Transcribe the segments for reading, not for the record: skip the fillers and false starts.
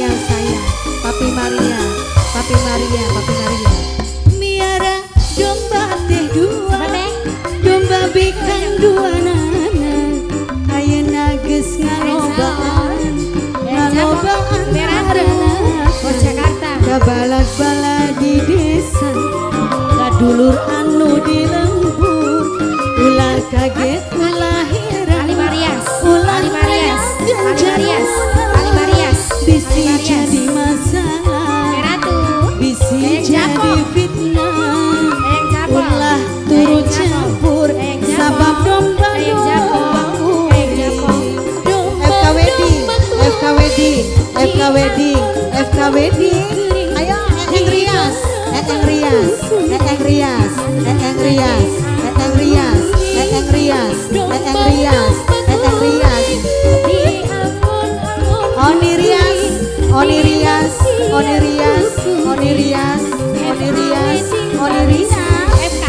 Maria sayang, Papi Maria, Papi Maria, Papi Maria. Miara domba teh dua, domba bikang dua nana, ayeuna geus ngalobaan, ngalobaan Bos Jakarta. Kabalad-balad di desa, kadulur anu di lembur, ulah kaget ulah heran, Ali Marias. ulah Ali Marias. Ali Marias. Ali Marias. Bisi Ali Marias. jadi masalah, Ratu. bisi Eyang jadi Japo. Fitnah, Eyang Japo. Ulah turut Eyang Japo. Campur, Eyang Japo. Sabab domba Eyang Japo. Domba Eyang Japo. FKWD, FKWD, FKWD, FKWD. Ayo, Eeng Rias, Eeng Rias, Eeng Rias, Eeng Rias, Eeng Rias, Eeng Rias, Eeng Rias, Eeng Rias. Oni Rias, Oni Rias, Oni Rias, Oni Rias, Oni Rias, Oni Rias. FK,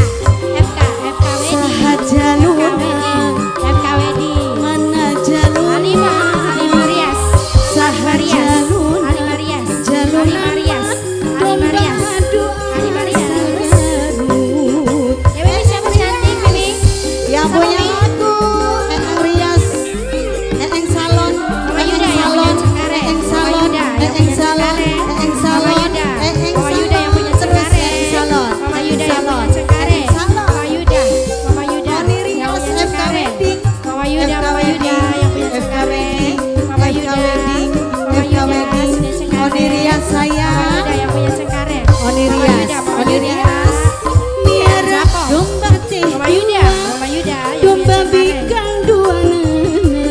FK, FKWD. Saha jaluna, FKWD. Mana jaluna, Alima, Ali Marias. Saha Marias. Jaluna, Ali Marias. Jaluna, Ali Marias. Ali Marias. Ali Marias. Garut. Ya Mimi, siapa cantik Mimi? Yang Siapa, punya Mi? Aku, Eeng Rias, Eeng Salon, Mama Eeng Yuda yang Salon, punya Cengkareng. Eeng Mama Salon, Yuda yang Eeng punya Salon, Cengkareng. Eeng Mama Salon, Yuda. Eeng Mama Yuda yang punya Salon, terus Cengkareng. Eeng Salon, Mama Eeng Yuda yang Salon, punya Cengkareng. Eeng Salon. Mama Yuda, Mama Yuda Oni yang Rias, punya FK Cengkareng. Wedding, Mama Yuda, FK Mama Yuda Wedding, yang punya FK Cengkareng. Wedding, Mama FK Yuda, Wedding, Mama FK Yuda Wedding, punya Cengkareng. Oni Rias Mama sayang, Yuda yang punya Cengkareng. Oni Mama Rias, Yuda, Mama Oni Yuda. Rias, miara Japo. Domba teh Mama Yuda, dua. Mama Yuda yang punya Domba Cengkareng. Bikang dua nana,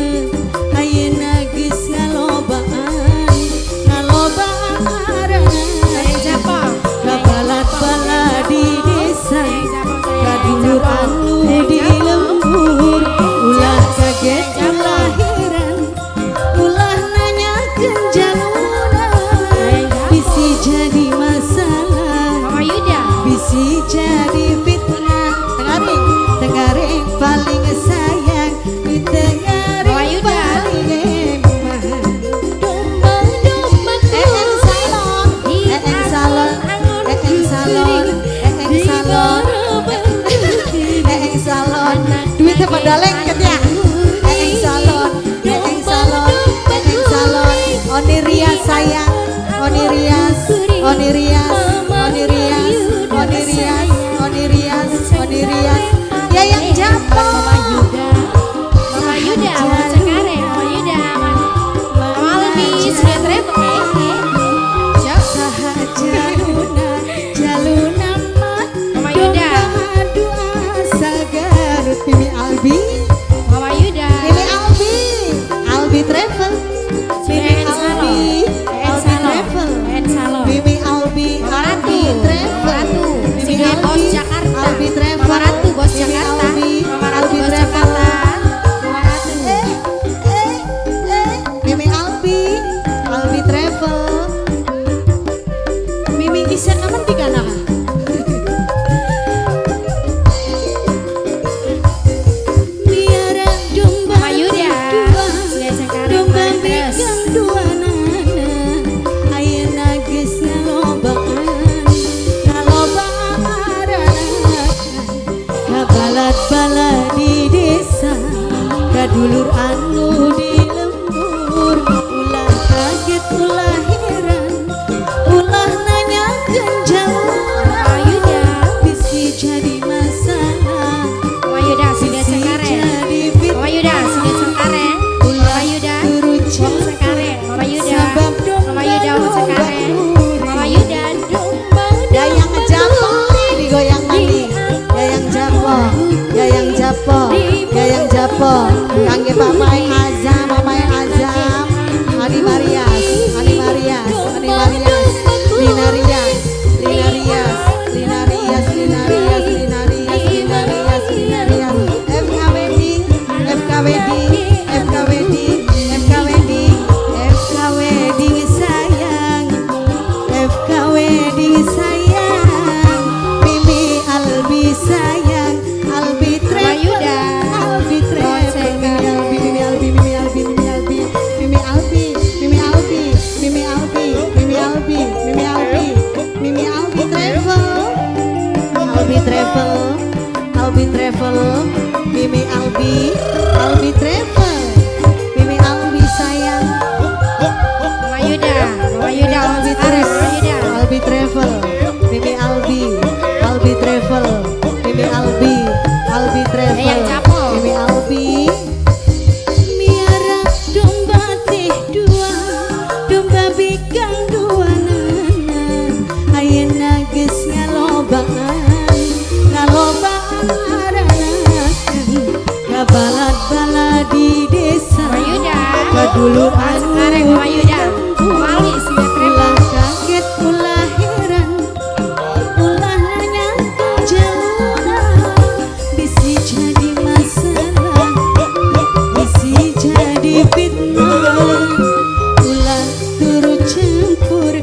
ayeuna geus ngalobaan, ngalobaan Sayang Japo. Kabalat-bala di desa, Sayang Japo, sayang kadulur Japo. Anu Sayang di Japo. Lembur, ulah kaget ulah heran, ulah nanyakeun jaluna, Sayang Japo. Bisi jadi masalah, Mama Yuda. Bisi jadi fitnah. Tengaring, tengaring paling sayang di tengaring Mama Yuda. Paling eman. Eeng Salon, Eeng Salon, Eeng Salon, Eeng Salon, Eeng Salon, duitnya pada lengket ya. Eeng Salon, Eeng Salon, Eeng Salon, Oni Rias sayang, Oni Rias, Oni Rias, Oni Rias, Oni Rias, Oni Rias, Oni Rias, ya yang Japo. Mama Yuda. Mama Yuda, Mama Cengkareng, Mama Yuda, Mama Albi, sudah travel. Jok. Saha jaluna, jaluna mah Mama Yuda. Domba adu asal Garut. Mimi Albi, Mama Yuda. Mimi Albi, Albi Travel, Mimi En Salon. Albi, En Albi Salon. Travel, En Salon. Mimi Albi, Mama Albi Ratu. Travel, Mama Ratu. Mimi Singgah Bos Albi, Jakarta. Albi Travel, Mama Ratu Bos Mimi Jakarta. Albi, Mama Ratu Albi Bos Travel. Jakarta. Mama Ratu. Eh, eh, eh, Mimi Albi, Albi Travel. Mimi bisa kapan di kana? Miara domba Mama Yuda. Dua, Sudah Cengkareng domba kemarin terus. Bikang dua nana, ayeuna geus ngalobaan, ngalobaan aranakan. Kabalat-bala di desa, kadulur anu di lembur, ulah kaget ulah heran, ulah nanyakeun jaluna, Mama Yuda. Bisi jadi masalah, Mama Yuda sudah bisi Cengkareng. Jadi Mama Yuda sudah Cengkareng. Mama ulah Yuda. turut Wong campur, Cengkareng. Mama Yuda. Sabab domba Mama Yuda Wong domba Cengkareng. Mama kuring. Yuda. Dayang Japo digoyang mani, Dayang Japo, Dayang Japo, Dayang Japo, kangge Pak Mae. Albi, Albi Travel, Mimi Albi sayang. Mama Yuda, Mama Yuda, Albi Cengkareng, terus, Mama Yuda. Albi Travel, Mimi Albi, Albi Travel, Mimi Albi, Albi Travel, Eyang Capo. Mimi Albi. Miara domba teh dua, domba bikang dua nana, ayeuna geus ngalobaan, ngalobaan aranakan, kabalad-balad di desa. Mama Yuda. Kadulur Mama Cengkareng, Mama Yuda. Mama Alwi, Surya Travel. Ulah kaget, ulah heran, ulah nanya jaluna, bisi jadi masalah, bisi jadi fitnah. Ulah turut campur.